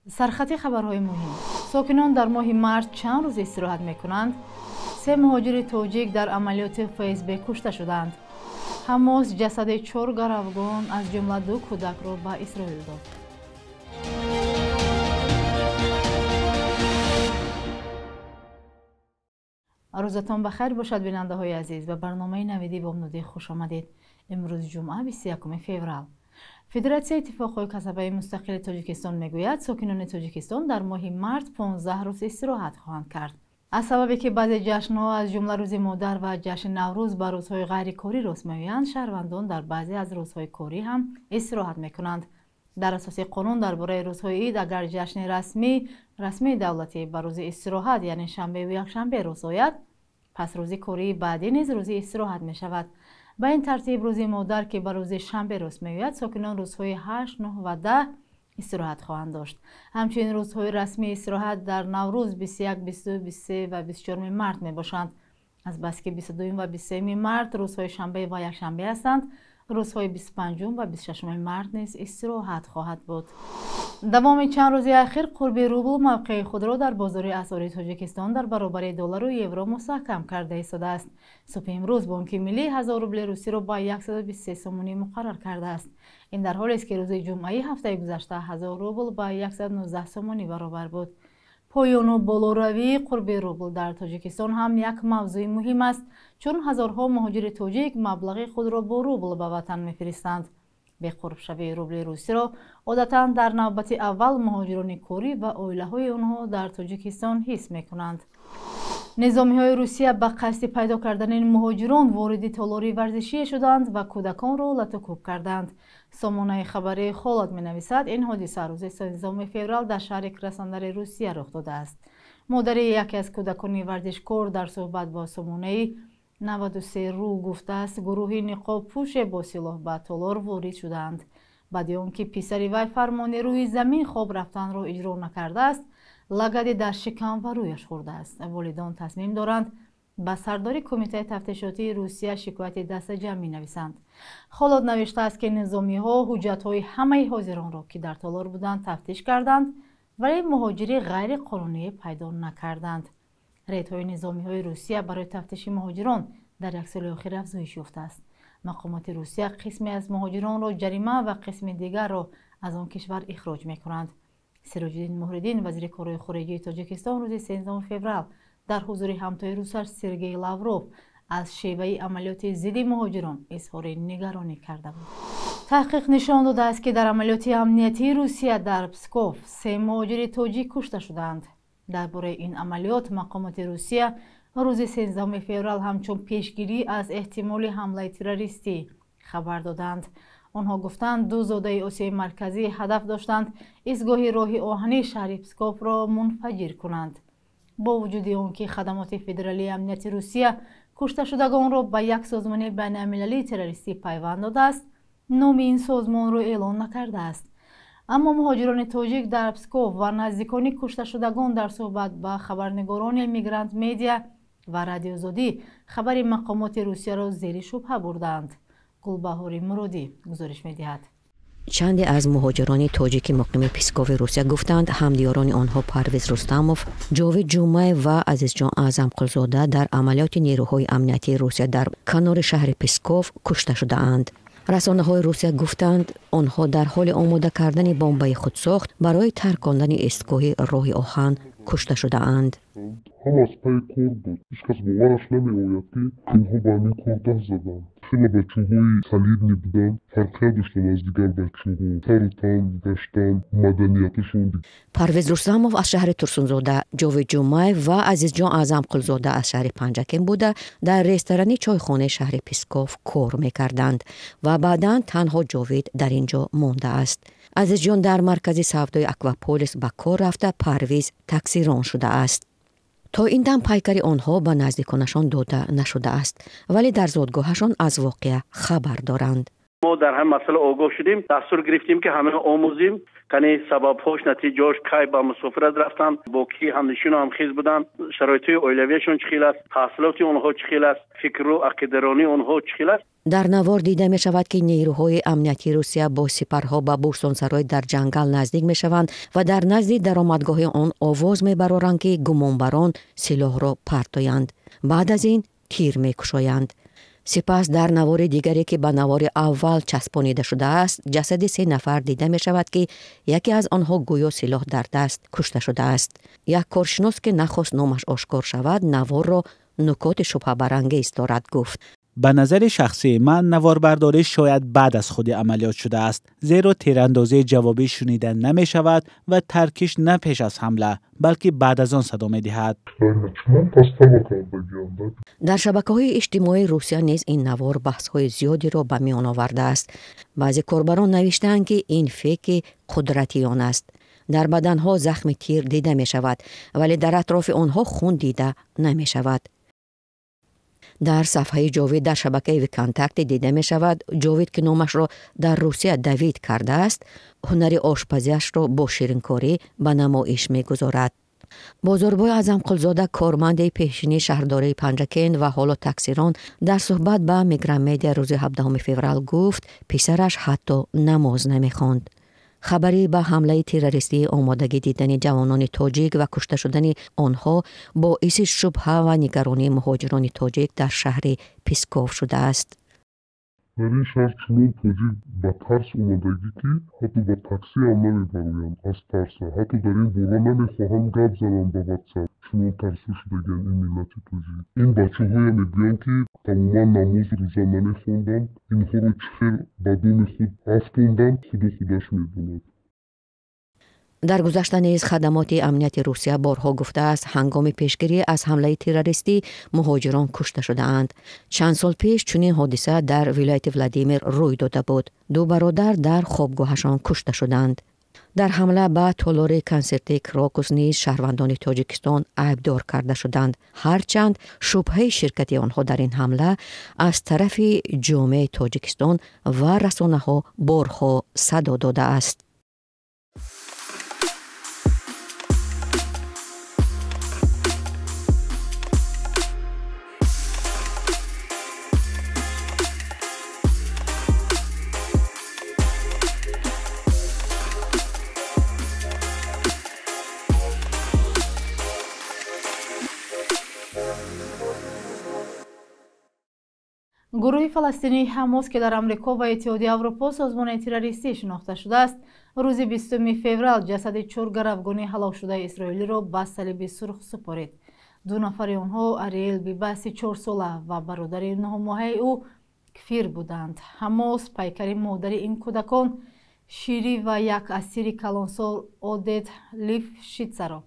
Сархати хабарҳои муҳим. Сокинон дар моҳи март чанд рӯз истироҳат мекунанд? Се муҳоҷири тоҷик дар амалиёти ФСБ кушта шуданд. Ҳамос ҷасади 4 гаравгон, аз ҷумла 2 кӯдакро ба Исроил дод. Рӯзатон ба хайр бошад, бинандаҳои азиз. Ба барномаи навиди бомдодӣ хуш омадед. Имрӯз ҷумъа, 21 феврал. Федератсияи иттифоқҳои касабаи мустақили Тоҷикистон мегӯяд, сокинони Тоҷикистон дар моҳи март 15 рӯз истироҳат хоҳанд кард. Аз сабабе ки баъзе ҷашнҳо, аз ҷумла рӯзи модар ва ҷашни Наврӯз, ба рӯзҳои ғайрикорӣ рост меоянд, шаҳрвандон дар баъзе аз рӯзҳои корӣ ҳам истироҳат мекунанд. Дар асоси қонун дар бораи рӯзҳои ид, агар ҷашни расмии давлатӣ ба рӯзи истироҳат, яъне шанбеву якшанбе рост ояд, пас рӯзи кории баъдӣ низ рӯзи истироҳат мешавад. Ба ин тартиб рӯзи модар, ки ба рӯзи шанбе рост меояд, сокинон рӯзҳои 8, 9 ва 10 истироҳат хоҳанд дошт. Ҳамчунин рӯзҳои расмии истироҳат дар Наврӯз 21, 22, 23 ва 24 март мебошанд. Азбаски 22 ва 23 март рӯзҳои шанбе ва якшанбе ҳастанд, рӯзҳои 25 ва 26 март низ истироҳат хоҳад буд. Давоми чанд рӯзи ахир қурби рубл мавқеи худро дар бозори асъори Тоҷикистон дар баробари доллару евро мустаҳкам карда истодааст. Субҳи имрӯз Бонки Миллӣ 1000 рубли русиро ба 123 сомонӣ муқаррар кардааст. Ин дар ҳолест, ки рӯзи ҷумъаи ҳафтаи гузашта 1000 рубл ба 119 сомонӣ баробар буд. Поёну болоравии қурби рубл дар Тоҷикистон ҳам як мавзӯи муҳим аст, чун ҳазорҳо муҳоҷири тоҷик маблағи худро бо рубл ба ватан мефиристанд. Беқурбшавии рубли русиро одатан дар навбати аввал муҳоҷирони корӣ ва оилаҳои онҳо дар Тоҷикистон ҳис мекунанд. Низомиҳои Русия ба қасди пайдо кардани муҳоҷирон вориди толори варзишие шуданд ва кӯдаконро латукӯб карданд. Сомонаи хабарии Холод менависад, ин ҳодиса рӯзи 13 феврал дар шаҳри Краснодари Русия рух додааст. Модари яке аз кӯдакони варзишкор дар суҳбат бо сомонаи 93 ру гуфтааст, гурӯҳи ниқобпӯше бо силоҳ ба толор ворид шуданд. Баъди он ки писари вай фармони рӯи замин хоб рафтанро иҷро накардааст, лагади дар шикам ва рӯяш хӯрдааст. Волидон тасмим доранд ба сардори кумитаи тафтишотии Русия шикояти дастаҷамъ менависанд. Холод навиштааст, ки низомиҳо ҳуҷҷатҳои ҳамаи ҳозиронро, ки дар толор буданд, тафтиш карданд, вале муҳоҷири ғайриқонунӣ пайдо накарданд. Рейдҳои низомиҳои Русия барои тафтиши муҳоҷирон дар як соли охир афзоиш ёфтааст. Мақомоти Русия қисме аз муҳоҷиронро ҷарима ва қисми дигарро аз он кишвар ихроҷ мекунанд. Сироҷиддин Муҳриддин, вазири корҳои хориҷии Тоҷикистон, рӯзи 13 феврал дар ҳузури ҳамтои русаш Сергей Лавров аз шеваи амалиёти зидди муҳоҷирон изҳори нигаронӣ карда буд. Таҳқиқ нишон додааст, ки дар амалиёти амниятии Русия дар Псков 3 муҳоҷири тоҷик кушта шуданд. Дар бораи ин амалиёт мақомоти Русия рӯзи 13 феврал ҳамчун пешгирӣ аз эҳтимоли ҳамлаи террористӣ хабар доданд. Онҳо гуфтанд, 2 зодаи Осиёи Марказӣ ҳадаф доштанд истгоҳи роҳи оҳании шаҳри Псковро мунфаҷир кунанд. Бо вуҷуди он ки хадамоти федералии амнияти Русия кушташудагонро ба як созмони байналмилалии террористӣ пайванд додааст, номи ин созмонро эълон накардааст. Аммо муҳоҷирони тоҷик дар Псков ва наздикони кушташудагон дар суҳбат ба хабарнигорони Мигрант Медиа ва Радиозодӣ хабари мақомоти Русияро зери шубҳа бурданд. Гулбаҳори Муродӣ гузориш медиҳад. Чанде аз муҳоҷирони тоҷики муқими Пскови Русия гуфтанд, ҳамдиёрони онҳо Парвиз Рустамов, Ҷовид Ҷумаев ва Азизҷон Аъзамқулзода дар амалиёти нерӯҳои амниятии Русия дар канори шаҳри Псков кушта шудаанд. Расонаҳои Русия гуфтанд, онҳо дар ҳоли омода кардани бомбаи худсохт барои таркондани истгоҳи роҳи оҳан кушта шудаанд. Ҳама аз пайи кор буд. Ҳеҷ кас бовараш намеояд, ки инҳо ба ҳамин кор даст заданд. Хеле бачаҳои солиднӣ буданд, фарқият доштанд аз дигар бачаҳо. Сару тан гаштан, маданияташон. Парвиз Рустамов аз шаҳри Турсунзода, Ҷовид Ҷумаев ва Азизҷон Аъзамқулзода аз шаҳри Панҷакент буда, дар ресторани чойхонаи шаҳри Псков кор мекарданд ва баъдан танҳо Ҷовид дар ин ҷо мондааст. Азизҷон дар маркази савдои Акваполис ба кор рафта, Парвиз таксирон шудааст. То ин дам пайкари онҳо ба наздиконашон дода нашудааст, вале дар зодгоҳашон аз воқеа хабар доранд. Мо дар ҳамин масъала огоҳ шудем, дастур гирифтем, ки ҳамаро омӯзем, кани сабабҳош, натиҷаҳош, кай ба мусофират рафтанд, бо ки ҳамнишину ҳамхез буданд, шароитҳои оилавиашон чӣ хел аст, таҳсилоти онҳо чӣ хел аст, фикру ақидаронии онҳо чӣ хел аст. Дар навор дида мешавад, ки нерӯҳои амниятии Русия бо сипарҳо ба бӯстонсарой дар ҷангал наздик мешаванд ва дар назди даромадгоҳи он овоз мебароранд, ки гумонбарон силоҳро партоянд. Баъд аз ин тир мекушоянд. Сипас дар навори дигаре, ки ба навори аввал часпонида шудааст, ҷасади се нафар дида мешавад, ки яке аз онҳо гӯё силоҳ дар даст кушта шудааст. Як коршинос, ки нахост номаш ошкор шавад, наворро нукоти шубҳабарангез дорад гуфт. Ба назари шахсии ман, наворбардорӣ шояд баъд аз худи амалиёт шудааст, зеро тирандозии ҷавобӣ шунида намешавад ва таркиш на пеш аз ҳамла, балки баъд аз он садо медиҳад. Дар шабакаҳои иҷтимоии Русия низ ин навор баҳсҳои зиёдеро ба миён овардааст. Баъзе корбарон навиштаанд, ки ин феки қудратиён аст. Дар баданҳо захми тир дида мешавад, вале дар атрофи онҳо хун дида намешавад. Дар сафҳаи Ҷовид дар шабакаи ВКонтакте дида мешавад, Ҷовид, ки номашро дар Русия Давид кардааст, ҳунари ошпазиашро бо ширинкорӣ ба намоиш мегузорад. Бозорбой Аъзамқулзода, корманди пешини шаҳрдории Панҷакент ва ҳоло таксирон, дар суҳбат ба Мигранмедиа рӯзи 17 феврал гуфт, писараш ҳатто намоз намехонд. Хабари ба ҳамлаи террористӣ омодагӣ дидани ҷавонони тоҷик ва кушта шудани онҳо боиси шубҳа ва нигаронии муҳоҷирони тоҷик дар шаҳри Псков шудааст. Дар ин шаҳр чунон тоҷик ба тарс омодагӣ, ки ҳатто ба таксӣ ҳам намебароянд аз тарса. Ҳатто дар ин бора намехоҳам гап занам ба ватсап. Чунон тарсу шудагианд ин миллати тоҷик. Ин бачаҳое мегӯянд, ки тамоман намоз рӯза намехонданд. Инҳоро чӣ хел ба доми худ афтонданд, худо худаш медонад. Дар гузашта низ хадамоти амнияти Русия борҳо гуфтааст, ҳангоми пешгирӣ аз ҳамлаи террористӣ муҳоҷирон кушта шудаанд. Чанд сол пеш чунин ҳодиса дар вилояти Владимир рӯй дода буд. Ду бародар дар хобгоҳашон кушта шуданд. Дар ҳамла ба толори консертии Крокус низ шаҳрвандони Тоҷикистон айбдор карда шуданд, ҳарчанд шубҳаи ширкати онҳо дар ин ҳамла аз тарафи ҷомеаи Тоҷикистон ва расонаҳо борҳо садо додааст. Гурӯҳи фаластинии Ҳамос, ки дар Амрико ва Иттиҳоди Аврупо созмони террористӣ шинохта шудааст, рӯзи 20 феврал ҷасади чор гаравгони ҳалокшудаи исроилиро ба Салиби Сурх супорид. Ду нафари онҳо Ариэл Бибаси 4сола ва бародари 9моҳаи ӯ Кфир буданд. Ҳамос пайкари модари ин кӯдакон Шири ва як асири калонсол Одет Лифшитсаро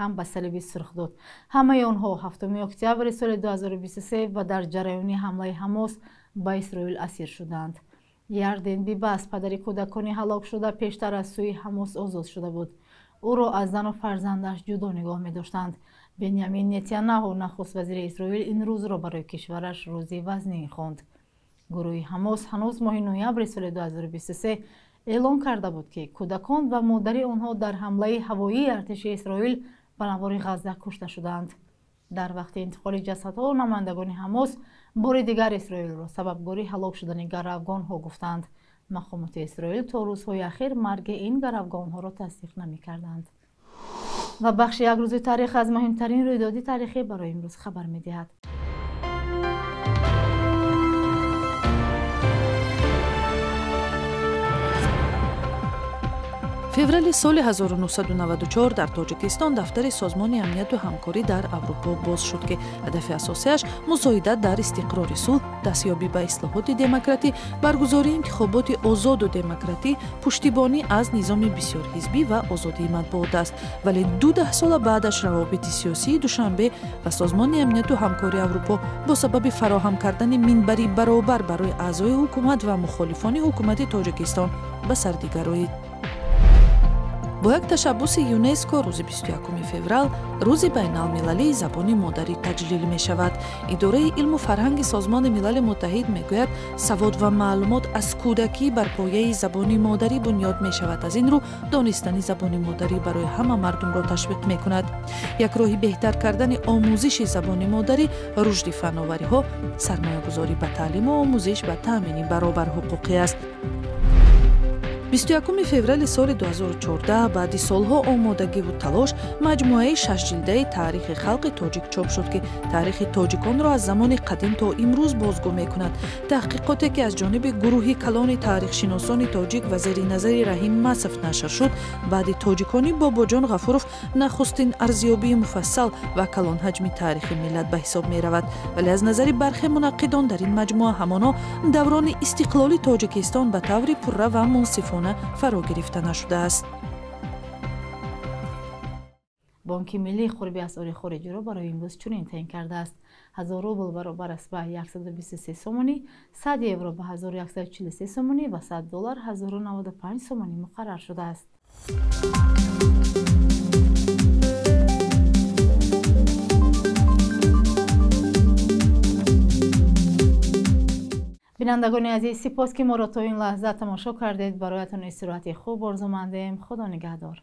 ҳам ба Салиби Сурх дод. Ҳамаи онҳо 7 октябри соли 2023 ва дар ҷараёни ҳамлаи Ҳамос ба Исроил асир шуданд. Ярден Бибас, падари кӯдакони ҳалокшуда, пештар аз сӯи Ҳамос озод шуда буд. Ӯро аз зану фарзандаш ҷудо нигоҳ медоштанд. Бенямин Нетаняҳу, нахуст вазири Исроил, ин рӯзро барои кишвараш рӯзи вазнин хонд. Гурӯҳи Ҳамос ҳанӯз моҳи ноябри соли 2023 эълон карда буд, ки кӯдакон ва модари онҳо дар ҳамлаи ҳавоии артиши Исроил ба навори Ғазза кушта шуданд. Дар вақти интиқоли ҷасадҳо намояндагони Ҳамос бори дигар Исроилро сабабгори ҳалок шудани гаравгонҳо гуфтанд. Мақомоти Исроил то рӯзҳои ахир марги ин гаравгонҳоро тасдиқ намекарданд. Ва бахши як рӯзи таърих аз муҳимтарин рӯйдоди таърихӣ барои имрӯз хабар медиҳад. Феврали соли 1994 дар Тоҷикистон дафтари Созмони амнияту ҳамкорӣ дар Аврупо боз шуд, ки ҳадафи асосиаш мусоидат дар истиқрори сулҳ, дастёбӣ ба ислоҳоти демократӣ, баргузории интихоботи озоду демократӣ, пуштибонӣ аз низоми бисёрҳизбӣ ва озодии матбуот аст. Вале ду даҳсола баъдаш равобити сиёсии Душанбе ва Созмони амнияту ҳамкории Аврупо бо сабаби фароҳам кардани минбари баробар барои аъзои ҳукумат ва мухолифони ҳукумати Тоҷикистон ба сардигароид. Бо як ташаббуси ЮНЕСКО рӯзи 21 феврал рӯзи байналмилалии забони модарӣ таҷлил мешавад. Идораи илму фарҳанги Созмони Милали Муттаҳид мегӯяд, савод ва маълумот аз кӯдакӣ бар пояи забони модарӣ бунёд мешавад. Аз ин рӯ донистани забони модарӣ барои ҳама мардумро ташвиқ мекунад. Як роҳи беҳтар кардани омӯзиши забони модарӣ рушди фановариҳо, сармоягузорӣ ба таълиму омӯзиш ва таъмини баробарҳуқуқӣ аст. 21 феврали соли 2014 баъди солҳо омодагиву талош маҷмӯаи шашҷилдаи таърихи халқи тоҷик чоп шуд, ки таърихи тоҷиконро аз замони қадим то имрӯз бозгӯ мекунад. Таҳқиқоте ки аз ҷониби гурӯҳи калони таърихшиносони тоҷик ва зери назари Раҳим Масов нашр шуд, баъди тоҷикони Бобоҷон Ғафуров нахустин арзёбии муфассал ва калонҳаҷми таърихи миллат ба ҳисоб меравад. Вале аз назари бархе мунаққидон дар ин маҷмӯа ҳамоно даврони истиқлоли Тоҷикистон ба таври пурра ва мунсифона фаро гирифта нашудааст. Бонки миллии қурби асъори хориҷиро барои имрӯз чунин таъин кардааст: 1000 рубл баробар аст ба 123 сомонӣ, 100 евро ба 1143 сомонӣ ва 100 доллар 1095 сомонӣ муқаррар шудааст. Бинандагони азиз, сипос ки моро то ин лаҳза тамошо кардед. Бароятон истироҳати хуб орзумандем. Худо нигаҳдор.